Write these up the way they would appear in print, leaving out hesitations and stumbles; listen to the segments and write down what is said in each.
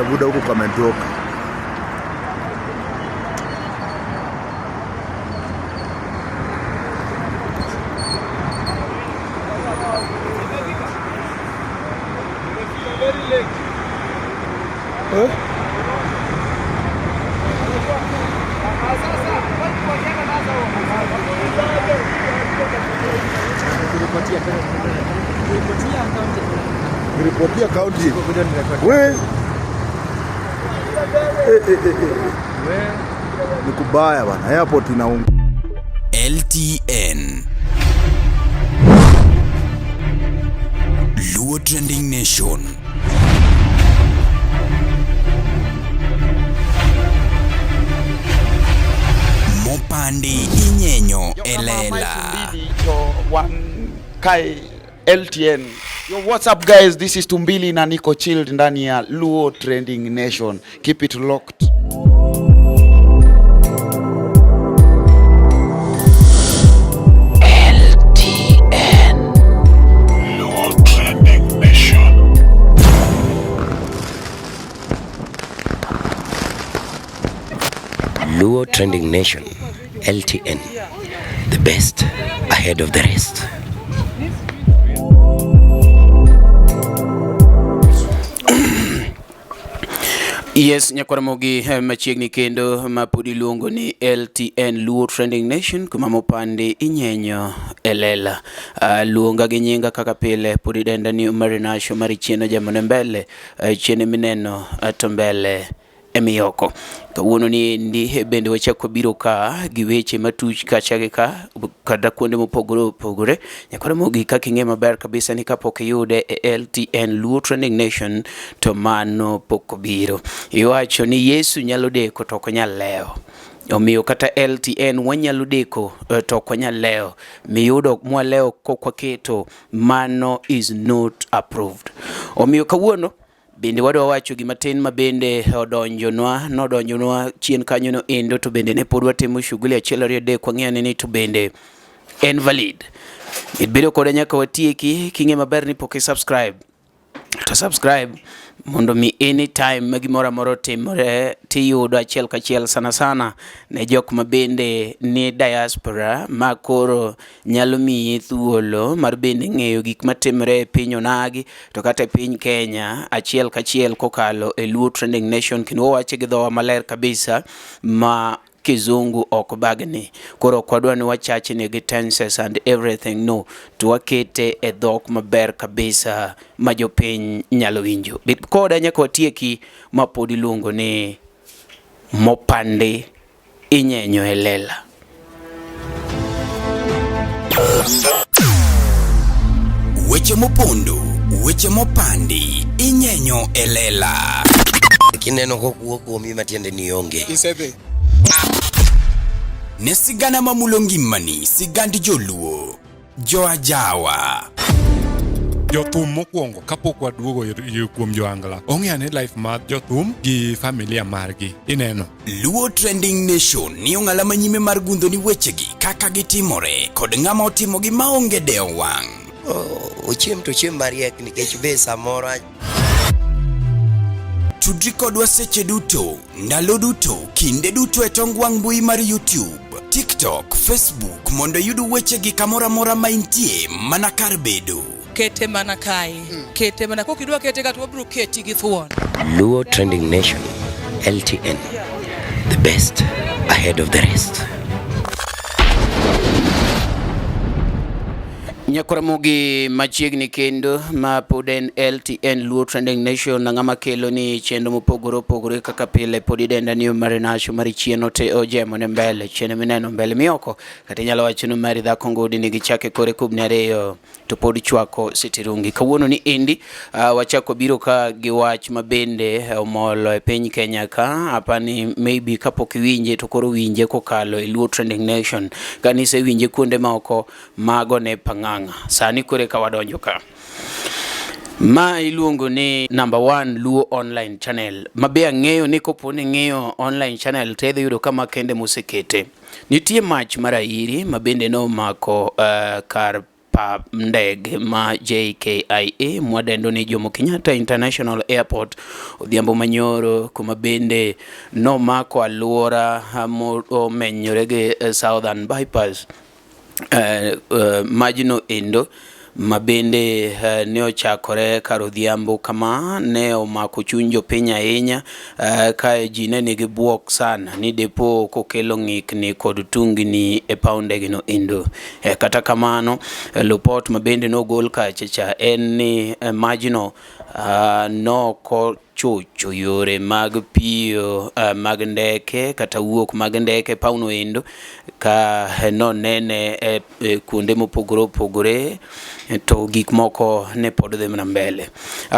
Buda huko kametoka. Eh? Kuripotia kaunti. We. Eh, eh, eh, eh. Ni kubaya bana. Airport inaunga. LTN Luo Trending Nation. Mopandi inyenyo elela. To wan kae LTN. Yo, what's up guys? This is Tumbili na niko chilled ndani ya Luo Trending Nation. Keep it locked. LTN Luo Trending Nation. Luo Trending Nation, LTN, the best ahead of the rest. Yes, nyakwaramogi machiegni kendo ma pod iluongo ni LTN Luo Trending Nation kuma mopandi inyenyo e lela. Luonga gi nyinga kaka pile pod idenda ni Omari Nasho mari chien ojamone mbele chien mineno to mbele emiyoko. Kawuono ni endi bende wachako biro ka gi weche matuch kacha gi ka kata kuonde mopogore opogore. Nyakwaramogi kaka ing'e maber kabisa ni kapok iyude e LTN Luo Trending Nation to mano pok obiro. Iwacho ni Yesu nyalo deko to ok onyal lewo. Omiyo kata LTN wanyalo deko to ok wanyal lewo. Miyudo mwalewo kok waketo mano is not approved. Omiyo kawuono bende wadwa wacho gima tin ma bende odonjonwa nodonjonwa chien kanyo no endo to bende ne pod watimo shughuli achiel ariyo adek wang'eyo ni to bende en valid. Bedo kode nyaka watieki king'e maber ni pok i subscribe to subscribe mondo mi anytime ma gimoro amora otimore tiyudo achiel kachiel sana sana ne jok ma bende ni diaspora ma koro nyalo miyi thuolo mar bende ng'eyo gik matimore e piny onagi to kata e piny Kenya achiel kachiel kokalo e Luo Trending Nation kendo wawache gi dhowa maler kabisa ma kizungu ok bagni. Koro ok wadwa ni wachachni gi tenses and everything no, to wakete e dhok maber kabisa ma jopiny nyalo winjo. Bed koda nyaka watieki ma pod iluongo ni mopandi inyenyo e lela. Weche mopondo, weche mopandi, inyenyo e lela. Kineno kokuo kuomi matiende ni onge. Isedhi. Ne sigana mamulo ngimani, sigand joluo, joajawa. Jothum mokwongo kapok waduogo kuom joangla ong'e ane life mar jothum gi familia margi ineno. Luo Trending Nation ni ong'ala manyime mar gundho ni wechegi kaka gitimore kod ng'ama otimogi maonge dewo wang'. Ochiem to ochiem mariek nikech be samoro Tudri kodwa seche duto, ndalo duto, kinde duto e tong wang' mbui mar YouTube, TikTok, Facebook mondo iyud wechegi kamoro amora ma intie mana kar bedo. Kete mana kae. Kete mana kokidwa kete ka to wabiro keti gi thuon. Luo Trending Nation, LTN, the best ahead of the rest. Nyakwaramogi machiegni kendo ma pod en LTN Luo Trending Nation ng'ama kelo ni chenro mopogore opogore kaka pile pod idenda ni Omari Nasho mari chien ote ojemo ne mbele chien mineno mbele mioko kata inyalo wacho ni Omari dhako ngudi nigi chake kore kubni ariyo to pod chwako sitirungi. Kawuono ni endi wachako biro ka gi wach ma bende omolo e piny Kenya ka apani maybe kapok iwinje to koro winje kokalo e Luo Trending Nation kanise winje kuonde moko mago ne pang'ang'a. Sani kore ka wadonjo ka. Ma iluongo ni number one Luo online channel. Ma be ang'eyo ni kopo ni ng'iyo online channel to idhi yudo kama kende mosekete. Nitie mach mar airi ma bende nomako kar pap ndege ma JKIA mwadendo ni Jomo Kenyatta International Airport odhiambo manyoro, kuma bende nomako alwora momenyore gi Southern Bypass. Majno endo ma bende ne ochakore kar odhiambo kama ne omako chuny jopiny ahinya, ka ji ne nigi buok sana ni depo kokelo ng'ikni kod tungni e paw ndege no endo. Kata kamano, lupot ma bende nogol kacha cha en ni majno noko chocho yore mag piyo mag ndeke kata wuok mag ndeke e pawno endo, ka nonene e kuonde mopogore opogore to gik moko ne pod dhi mana mbele.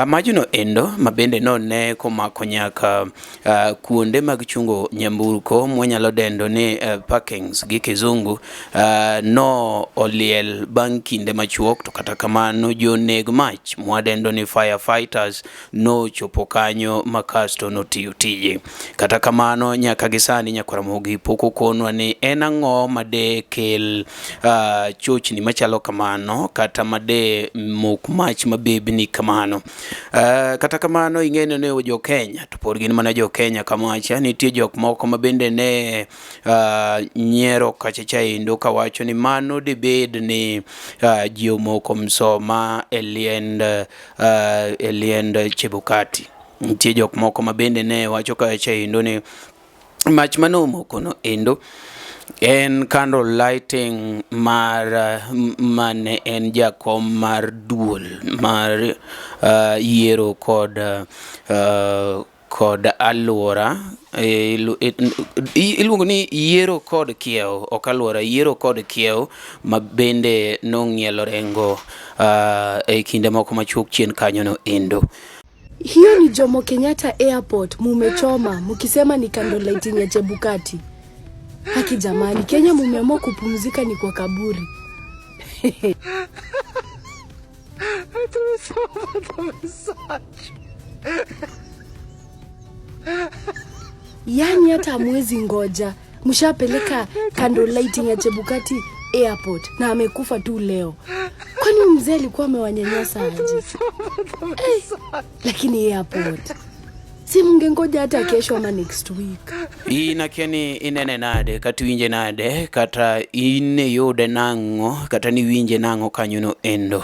Majno endo ma bende none komako nyaka kuonde mag chungo nyamburko mwanyalo dendo ni parkings gi kizungu, no oliel bang' kinde machuok, to kata kamano joneg mach mwadendo ni firefighters nochopo kanyo ma kasto notiyo tije. Kata kamano nyaka gi sani nyakwar Ramogi pok okonwa ni en ang'o made kel chochni machalo kamano kata made mok mach mabebni kamano. Kata kamano ing'eyo ni jo Kenya to pod gin mana jo Kenya kamacha, nitie jok moko ma bende ne nyiero kacha chaendo kawacho ni mano dibed ni ji omoko msoma e liend Chebukati. Nitie jok moko ma bende ne wacho kacha endo ni mach mane omoko no endo en candle lighting mar mane en jakom mar duol mar yiero kod alwora, iluongo ni yiero kod kiewo, ok alwora, yiero kod kiewo, ma bende nong'ielo rengo e kinde moko machuok chien kanyo no endo. Hiyo ni Jomo Kenyatta Airport mumechoma mukisema ni candle lighting ya Chebukati. Haki jamani, Kenya mumeamua kupumzika ni kwa kaburi. Yaani hata hamwezi ngoja, mshapeleka candle lighting ya Chebukati Airport na amekufa tu leo. Kwani mzee alikuwa amewanyanyasa aje? Lakini airport si mungengoja hata kesho ama next week. In akia ni inene nade kata iwinje nade kata in iyude nang'o kata niwinje nang'o kanyono endo.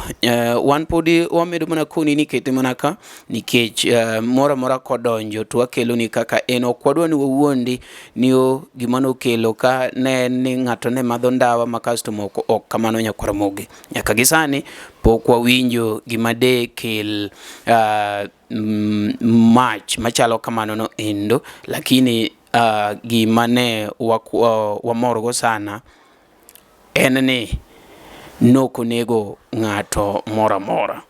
Wan podi wamedo mana koni ni kete mana ka nikech moro amora kodonjo to wakeloni kaka en, ok wadwa ni wawuondi ni o gima nokelo ka ne en ni ng'ato ne madho ndawa ma kasto moko ok kamano nyakwar Ramogi. Nyaka gi sani pok wawinjo gima de kel mach machalo kamano no endo, lakini gima ne wamorgo sana en ni nokonego ng'ato moro amora.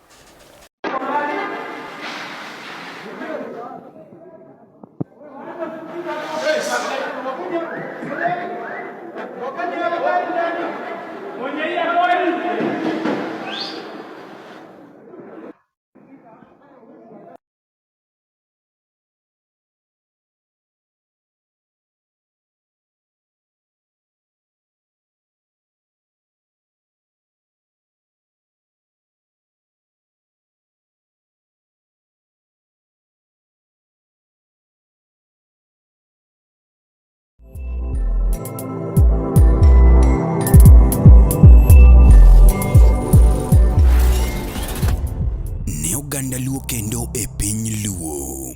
Ne oganda Luo kendo e piny Luo.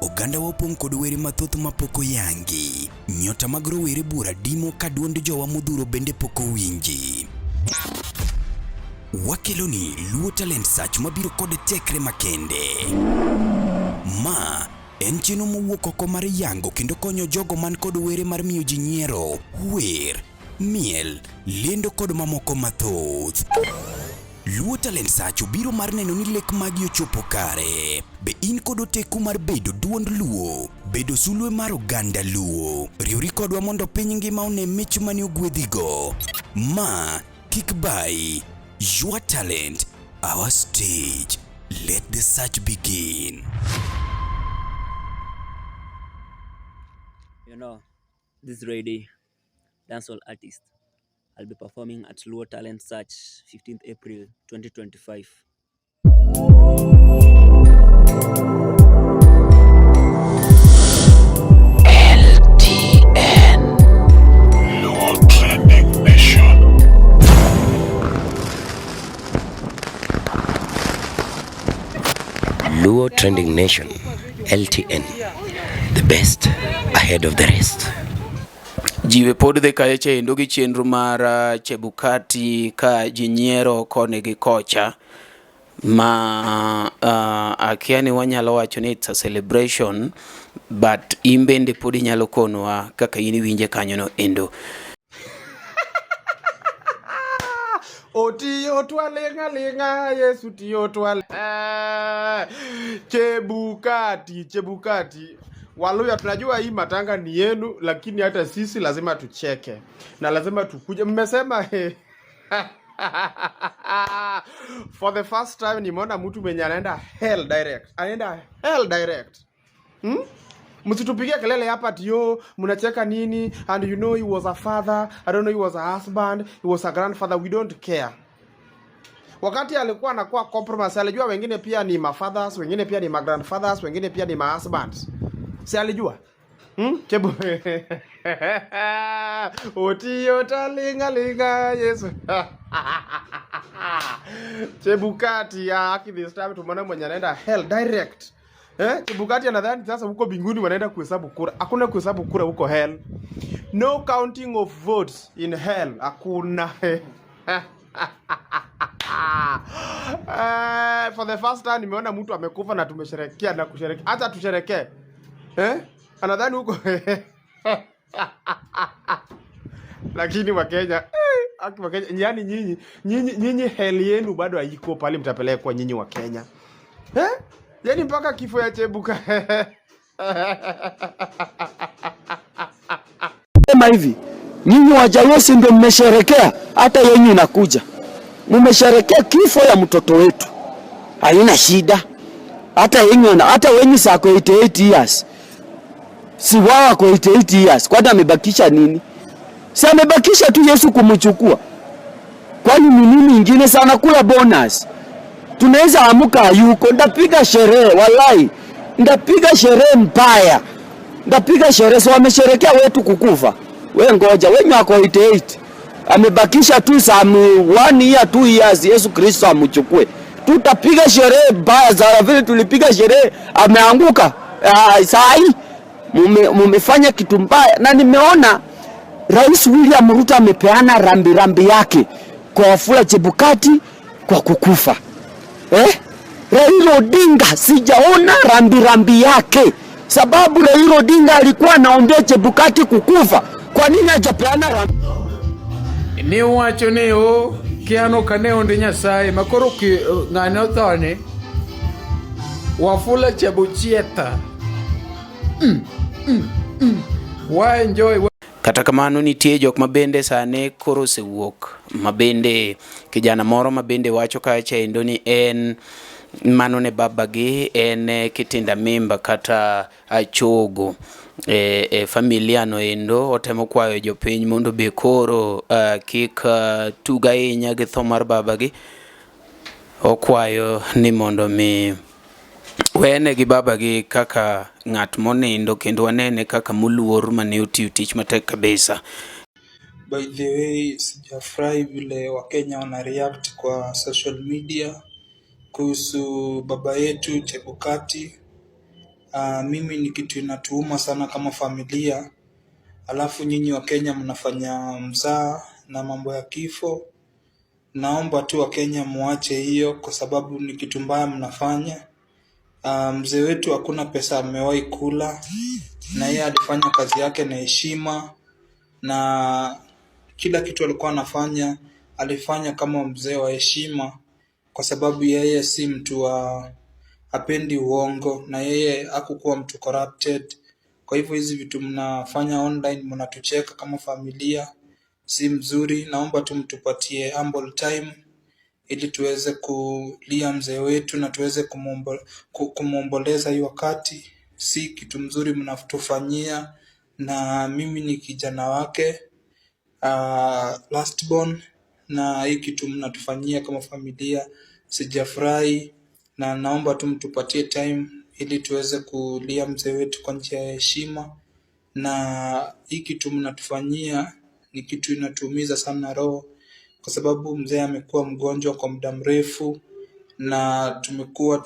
Oganda wa opong' kod were mathoth mapok oyangi. Nyota mag rowere buora dimo ka duond jowa modhuro bende pok owinji. Wakeloni Luo Talent Search mabiro kod tekre makende. Ma en chenro mowuok oko mar yango kendo konyo jogo man kod were mar miyo ji nyiero, wer, miel, lendo kod mamoko mathoth. Luo Talent Search obiro mar neno ni lek magi ochopo kare. Be in kod oteku mar bedo duond Luo, bedo sulwe mar oganda Luo? Riwri kodwa mondo piny ngima one mich mane ogwedhigo. Ma kik bayi. Your talent, our stage. Let the search begin. You know, this lady, dancehall artist, I'll be performing at Luo Talent Search 15th April 2025. LTN. Luo Trending Nation. Luo Trending Nation, LTN, the best ahead of the rest. Jiwe pod dhi kacha kendo gi chenro mar Chebukati ka ji nyiero koni gi kocha ma akia ni wanyalo wacho ni it's a celebration, but in bende pod inyalo konwa kaka in iwinje kanyono endo. Otiyo twalinga linga Yesu tiyo twal Chebukati, Chebukati. Waluya tunajua hii matanga ni yenu, lakini hata sisi lazima tucheke na lazima tukuje. Mmesema for the first time nimeona mtu mwenye anaenda hell direct, anaenda hell direct. Msitupigie kelele hapa ati yo mnacheka nini, and you know he was a father, I don't know, he was a husband, he was a grandfather, we don't care. Wakati alikuwa anakuwa compromise, alijua wengine pia ni ma fathers, wengine pia ni ma grandfathers, wengine pia ni ma husbands. Si alijua? Chebu. Otiyo talinga linga Yesu. Chebukati ya haki, this time tumeona mwenye anaenda hell direct. Chebukati anadhani sasa huko mbinguni wanaenda kuhesabu kura. Hakuna kuhesabu kura huko hell. No counting of votes in hell. Hakuna. For the first time nimeona mtu amekufa na tumesherekea na kusherekea. Hata tusherekee. Anadhani huko lakini Wakenya, aki Wakenya, yani nyinyi heli yenu bado haiko pale mtapelekwa nyinyi Wakenya. Yani mpaka kifo ya Chebuka. Sema hivi, nyinyi Wajaluo ndio mmesherekea, hata yenyu inakuja. Mmesherekea kifo ya mtoto wetu, haina shida. Hata yenyu, hata wenyu sako 88 years, si wao wako 88 years, kwani amebakisha nini? Si amebakisha tu Yesu kumchukua. Kwani ni nini ingine sana kula bonus? Tunaweza amuka hayuko, ndapiga sherehe walai, ndapiga sherehe mbaya, ndapiga sherehe. So wamesherekea wetu kukufa, we ngoja, wenyu ako 88 amebakisha tu some 1 year 2 years, Yesu Kristo amchukue. Tutapiga sherehe mbaya sana vile tulipiga sherehe ameanguka. Saa hii mumefanya kitu mbaya, na nimeona Rais William Ruto amepeana rambi rambi yake kwa Wafula Chebukati kwa kukufa. Raila Odinga sijaona rambi rambi yake, sababu Raila Odinga alikuwa anaombea Chebukati kukufa. Kwa nini hajapeana rambi? Ni wacho ni o kiano kane onde Nyasaye makoro ng'ane othone Wafula Chebuchieta. Wa enjoy. Kata kamano nitie jok mabende sani koro osewuok, mabende kijana moro mabende wacho kacha endo ni en mano ne babagi en kitinda mimba kata chogo e familia no endo otemo kwayo jopiny mondo be koro kik tug ahinya gi tho mar babagi. Okwayo ni mondo mi wene gi babagi kaka ng'at monindo kendo wanene kaka moluor mane otiyo tich matek kabisa. By the way, sijafurahi vile Wakenya wana react kwa social media kuhusu baba yetu Chebukati. Mimi ni kitu inatuuma sana kama familia, alafu nyinyi Wakenya mnafanya mzaa na mambo ya kifo. Naomba tu Wakenya muache hiyo, kwa sababu ni kitu mbaya mnafanya. Mzee wetu hakuna pesa amewahi kula, na yeye alifanya kazi yake na heshima, na kila kitu alikuwa anafanya alifanya kama mzee wa heshima, kwa sababu yeye si mtu wa hapendi uongo, na yeye hakukuwa mtu corrupted. Kwa hivyo hizi vitu mnafanya online, mnatucheka kama familia, si mzuri. Naomba tu mtupatie ample time ili tuweze kulia mzee wetu na tuweze kumuomboleza hii wakati. Si kitu mzuri mnatufanyia, na mimi ni kijana wake. Last born, na hii kitu mnatufanyia kama familia sijafurahi, na naomba tu mtupatie time ili tuweze kulia mzee wetu kwa njia ya heshima. Na hii kitu mnatufanyia ni kitu inatuumiza sana roho, kwa sababu mzee amekuwa mgonjwa kwa muda mrefu na tumekuwa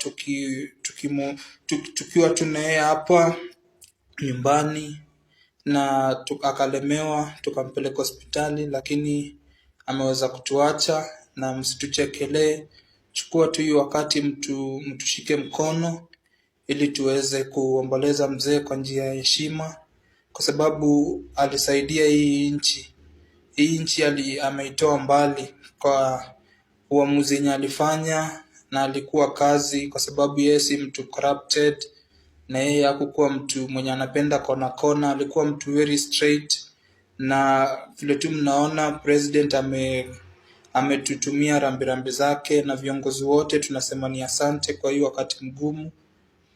tukiwa tuna yeye hapa nyumbani na akalemewa, tukampeleka hospitali, lakini ameweza kutuacha. Na msituchekelee, chukua tu hii wakati mtushike mkono ili tuweze kuomboleza mzee kwa njia ya heshima, kwa sababu alisaidia hii nchi. Hii nchi ameitoa mbali kwa uamuzi yenye alifanya, na alikuwa kazi, kwa sababu yeye si mtu corrupted, na yeye hakukuwa mtu mwenye anapenda kona kona, alikuwa mtu very straight. Na vile tu mnaona president ametutumia rambirambi zake, na viongozi wote tunasema ni asante kwa hii wakati mgumu,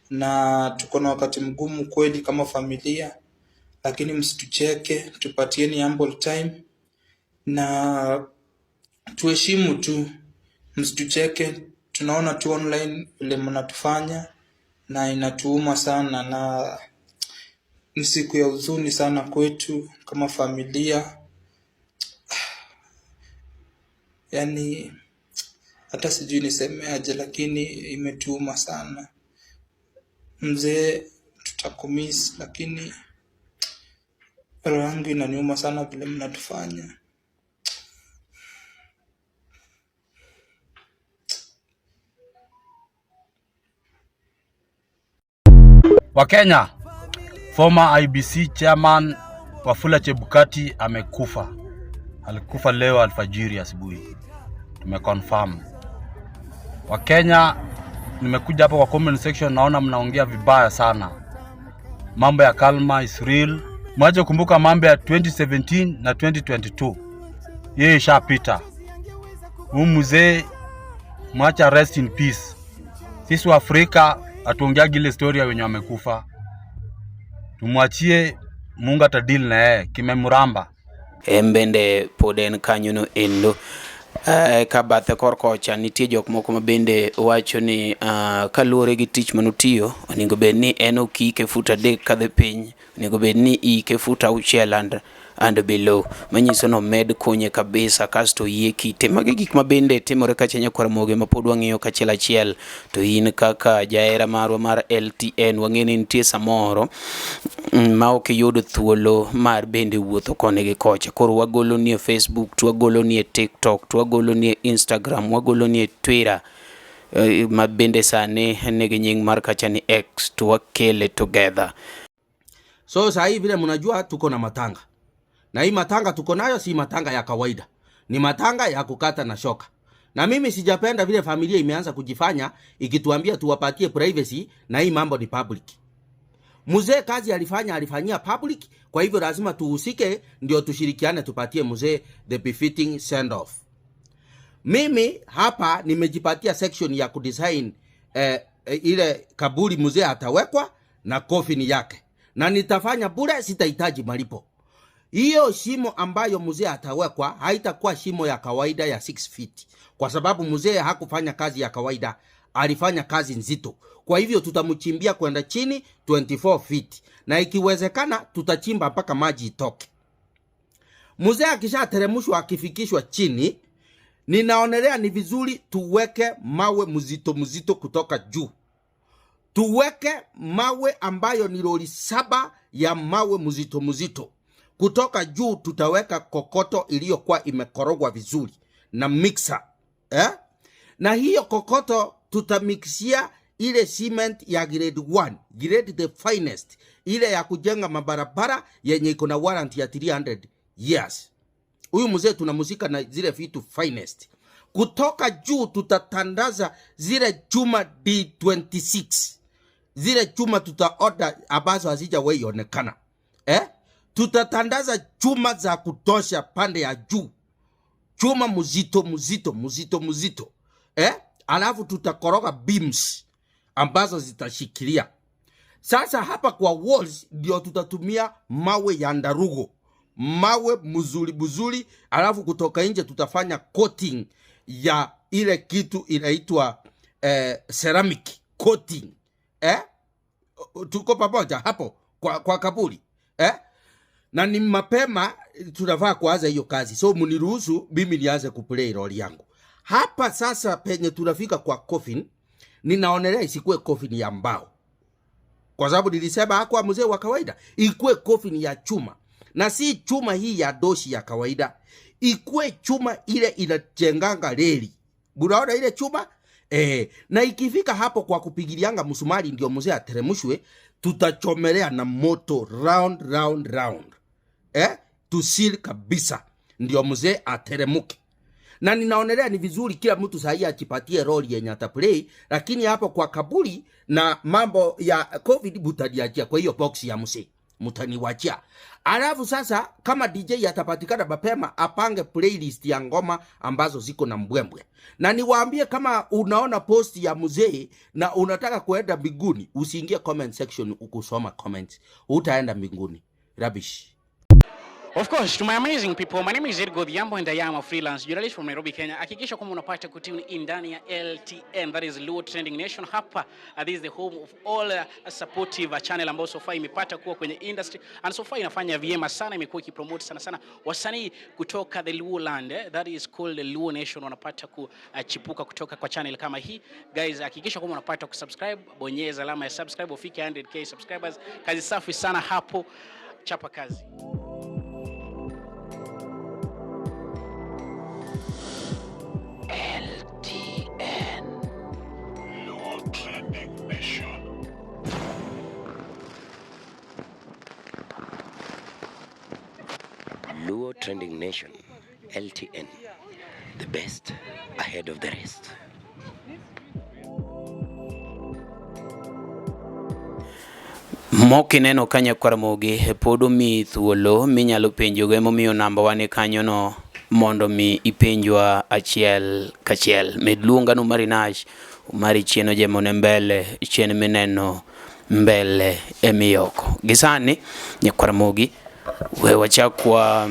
na tuko na wakati mgumu kweli kama familia, lakini msitucheke, tupatieni ample time na tuheshimu tu, msitucheke. Tunaona tu online vile mnatufanya na inatuuma sana, na ni siku ya huzuni sana kwetu kama familia. Yani hata sijui nisemeaje, lakini imetuuma sana. Mzee tutakumiss, lakini roho yangu inaniuma sana vile mnatufanya. Wakenya, former IEBC chairman Wafula Chebukati amekufa. Alikufa leo alfajiri asubuhi, tumeconfirm. Wakenya, nimekuja hapa kwa comment section, naona mnaongea vibaya sana. Mambo ya karma is real. Mwache kumbuka mambo ya 2017 na 2022, yeye ishapita. Huyu mzee mwacha rest in peace. Sisi wa Afrika hatuongeagi ile story ya wenye wamekufa, tumwachie Mungu atadeal na yeye kimemramba. En bende pod en kanyono endo. Ka bathe kor kocha nitie jok moko ma bende wacho ni kaluwore gi tich manotiyo, onego bed ni en ok ike fut 3 kadhi piny, onego bed ni ike fut 6 and below, manyiso ni omed kunye kabisa kasto yie kite. Magi gik ma bende timore kacha nyakwar Ramogi ma pod wang'iyo kachiel achiel. To in kaka jahera marwa mar LTN, wang'e ni nitie samoro ma ok iyud thuolo mar bende wuotho koni gi kocha. Koro wagolo ni e Facebook, to wagolo ni e TikTok, to wagolo ni e Instagram, wagolo ni e Twitter, ma bende sani nigi nying mar kacha ni X, to wakele together. So saa hii vile mnajua tuko na matanga. Na hii matanga tuko nayo si matanga ya kawaida. Ni matanga ya kukata na shoka. Na mimi sijapenda vile familia imeanza kujifanya ikituambia tuwapatie privacy na hii mambo ni public. Mzee kazi alifanya, alifanyia public, kwa hivyo lazima tuhusike ndio tushirikiane tupatie mzee the befitting send off. Mimi hapa nimejipatia section ya kudesign ile kaburi mzee atawekwa na coffin yake. Na nitafanya bure, sitahitaji malipo. Hiyo shimo ambayo mzee atawekwa haitakuwa shimo ya kawaida ya 6 feet, kwa sababu mzee hakufanya kazi ya kawaida, alifanya kazi nzito. Kwa hivyo tutamchimbia kwenda chini 24 feet, na ikiwezekana tutachimba mpaka maji itoke. Mzee akishateremshwa akifikishwa chini, ninaonelea ni vizuri tuweke mawe mzito mzito kutoka juu. Tuweke mawe ambayo ni lori 7 ya mawe mzito mzito. Kutoka juu tutaweka kokoto iliyokuwa imekorogwa vizuri na mixer. Na hiyo kokoto tutamixia ile cement ya grade 1, grade the finest, ile ya kujenga mabarabara yenye iko na warranty ya 300 years. Huyu mzee tunamuzika na zile vitu finest. Kutoka juu tutatandaza zile chuma D26. Zile chuma tutaorder ambazo hazijawahi onekana. Tutatandaza chuma za kutosha pande ya juu. Chuma mzito mzito mzito mzito. Alafu tutakoroga beams ambazo zitashikilia. Sasa hapa kwa walls ndio tutatumia mawe ya ndarugo. mawe mzuri mzuri, alafu kutoka nje tutafanya coating ya ile kitu inaitwa ceramic coating eh? Tuko pamoja hapo kwa kaburi eh? Na ni mapema tunafaa kuanza hiyo kazi, so mniruhusu mimi nianze kuplay role yangu hapa sasa. Penye tunafika kwa coffin, ninaonelea isikuwe coffin ya mbao, kwa sababu nilisema hakuwa mzee wa kawaida, ikuwe coffin ya chuma, na si chuma hii ya doshi ya kawaida, ikuwe chuma ile inajenganga reli. Unaona ile chuma na ikifika hapo kwa kupigilianga msumari ndio mzee ateremshwe, tutachomelea na moto round round round tusil kabisa ndio mzee ateremuke. Na ninaonelea ni vizuri kila mtu sahii ajipatie role yenye ataplay, lakini hapo kwa kaburi na mambo ya COVID mutaniachia kwa hiyo box ya mzee, mutaniwachia. Alafu sasa kama DJ atapatikana mapema apange playlist ya ngoma ambazo ziko na mbwembwe. Na niwaambie, kama unaona post ya mzee na unataka kuenda mbinguni, usiingie comment section ukusoma comments, utaenda mbinguni. Rubbish. Of course, to my amazing people, my name is Edgar Odhiambo and I am a freelance journalist from Nairobi, Kenya. Hakikisha kwamba unapata kutune in ndani ya LTN, that is Luo Trending Nation. Hapa, this is the home of all supportive channel ambayo so far imepata kuwa kwenye industry and so far inafanya vyema sana, imekuwa ikipromote sana sana wasanii kutoka the Luo land, that is called the Luo Nation, wanapata kuchipuka kutoka kwa channel kama hii. Guys, hakikisha kwamba unapata kusubscribe, bonyeza alama ya subscribe ufike 100K subscribers. Kazi safi sana hapo, chapa kazi. LTN. Luo Trending Nation. Luo Trending Nation, LTN, the best ahead of the rest. Mok ineno ka nyakwar Ramogi pod omiyi thuolo minyalo penjogo, emomiyo namba wa ni kanyono mondo mi ipenjwa achiel kachiel. Med luonga no Mari Nash, Mari chien ojemone mbele, chien mineno mbele emiyoko. Gisani nyakwar Ramogi we wachak wa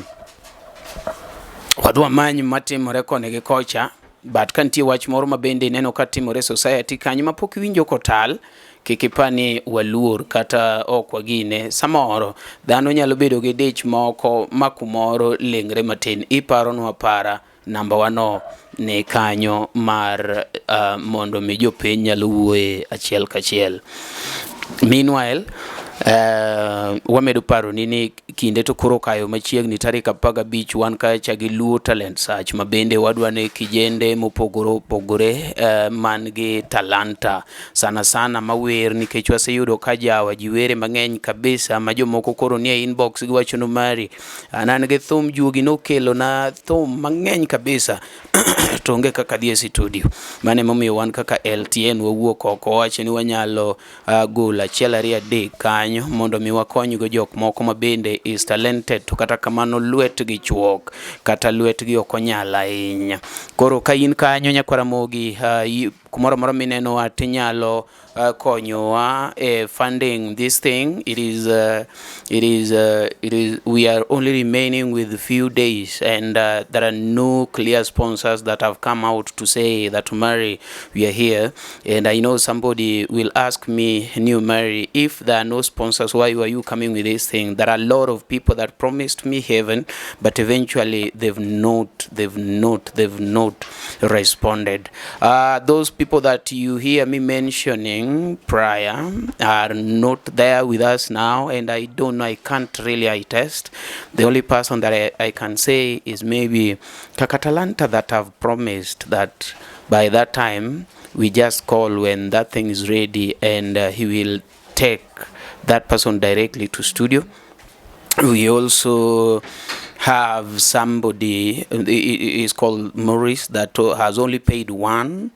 wadhi wamany matimore koni gi kocha, but ka nitie wach moro ma bende ineno ka timore e society kanyo mapok iwinjo kotal, kik ipa ni waluor kata ok wagine. Samoro dhano nyalo bedo gi dich moko ma kumoro lengre matin, iparonwa apara namba wano ni kanyo mar mondo mi jopiny nyalo wuoye achiel kachiel. Meanwhile, wamedo paroni ni kinde to koro kayo machiegni tarik 15 wan kacha gi Luo Talent Search ma bende wadwa ni kijende mopogore opogore man gi talanta sana sana mawer, nikech waseyudo ka jawa ji were mang'eny kabisa ma jomoko koro nie inbox giwacho ni Mari an an gi thum, juogi nokelo na thum mang'eny kabisa to onge kaka dhi e studio. Mano emomiyo wan kaka LTN wawuok oko wawacho ni wanyalo golo achiel ariyo adek kanyo mondo mi wakonygo jok moko ma bende is talented to kata kamano lwetgi chuok kata lwetgi ok onyal ahinya. Koro ka in kanyo nyakwar Ramogi, kumoro amora minenowa tinyalo konyowa e funding this thing. It is we are only remaining with few days and there are no clear sponsors that have come out to say that, "Mary, we are here." And I know somebody will ask me, "New Mary, if there are no sponsors, why were you coming with this thing?" There are a lot of people that promised me heaven, but eventually they've not responded. Those people that you hear me mentioning prior are not there with us now, and I don't know, I can't really attest. The only person that I can say is maybe Kakatalanta that have promised that by that time we just call when that thing is ready and he will take that person directly to studio. We also have somebody is called Maurice that has only paid one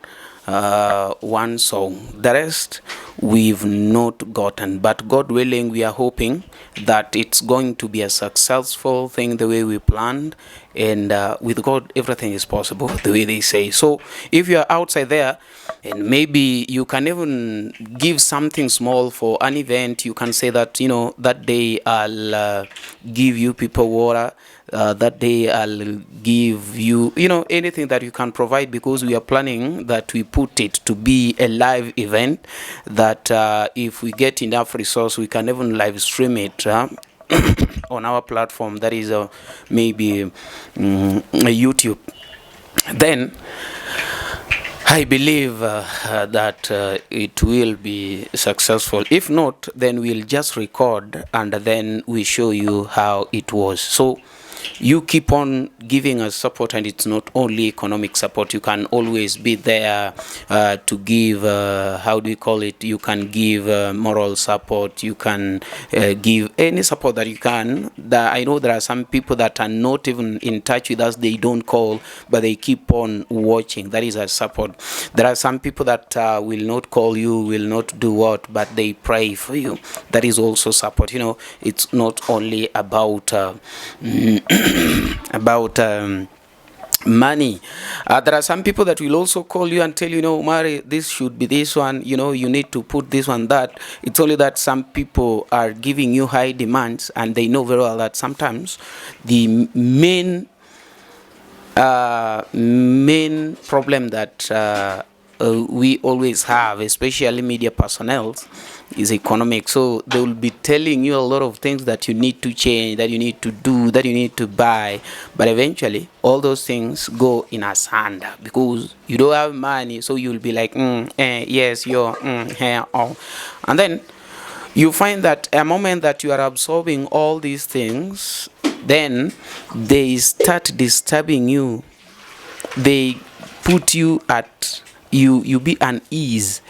song. The rest we've not gotten, but God willing, we are hoping that it's going to be a successful thing the way we planned, and with God everything is possible, the way they say. So if you are outside there And maybe you can even give something small for an event. You can say that, you know, that day I'll give you people water. That day I'll give you, you know, anything that you can provide, because we are planning that we put it to be a live event that if we get enough resource, we can even live stream it on our platform, that is maybe YouTube. Then I believe that it will be successful. If not, then we'll just record and then we show you how it was. So you keep on giving us support, and it's not only economic support. You can always be there to give, how do you call it? You can give moral support. You can give any support that you can. I know there are some people that are not even in touch with us. They don't call, but they keep on watching. That is a support. There are some people that will not call you, will not do what, but they pray for you. That is also support. You know, it's not only about money. There are some people that will also call you and tell you, no, Mari, this should be this one, you know, you need to put this one, that. It's only that some people are giving you high demands, and they know very well that sometimes the main problem that we always have, especially media personnel, is economic. So they will be telling you a lot of things that you need to change, that you need to do, that you need to buy. But eventually, all those things go in a sand because you don't have money. So you'll be like, yes, you're, oh. And then you find that a moment that you are absorbing all these things, then they start disturbing you. They put you at, you be unease,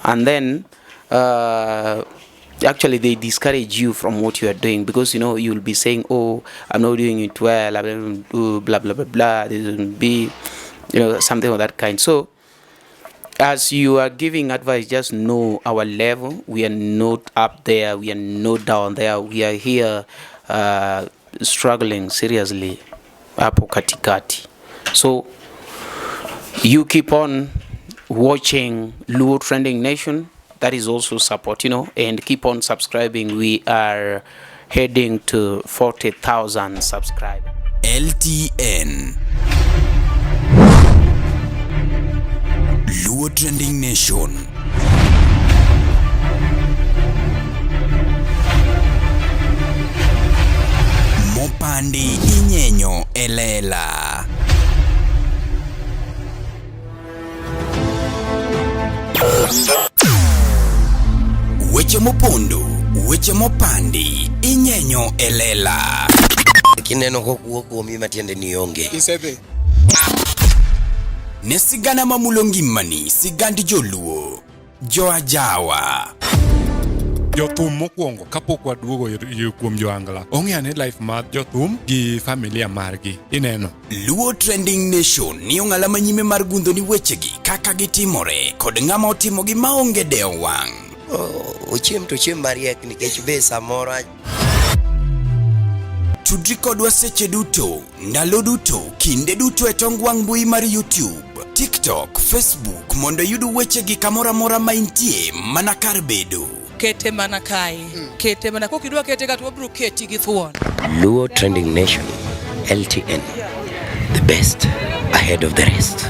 and then actually they discourage you from what you are doing, because you know you'll be saying, oh, I'm not doing it well, blah blah blah blah blah, this will be, you know, something of that kind. So as you are giving advice, just know our level. We are not up there, we are not down there, we are here struggling seriously hapo katikati. So you keep on watching Luo Trending Nation. That is also support, you know, and keep on subscribing. We are heading to 40,000 subscribers. LTN Luo Trending Nation. Mopandi inyenyo elela. Weche mopondo, weche mopandi, inyenyo elela. Kineno kokuo kuomi matiende ni onge. Isedhi. Ne sigana mamulo ngimani, sigand joluo, joajawa. Jothum mokwongo kapok waduogo kuom joangla ong'e ane life mar jothum gi familia margi ineno. Luo Trending Nation ni ong'ala manyime mar gundho ni wechegi kaka gitimore kod ng'ama otimogi maonge dewo wang'. Ochiem to ochiem mariek nikech be samoro Tudri kodwa seche duto, ndalo duto, kinde duto e tong wang' mbui mar YouTube, TikTok, Facebook mondo iyud wechegi kamoro amora ma intie mana kar bedo. Kete mana kae, kete mana kokidwa kete ka to wabiro keti gi thuon. Luo Trending Nation, LTN, the best ahead of the rest.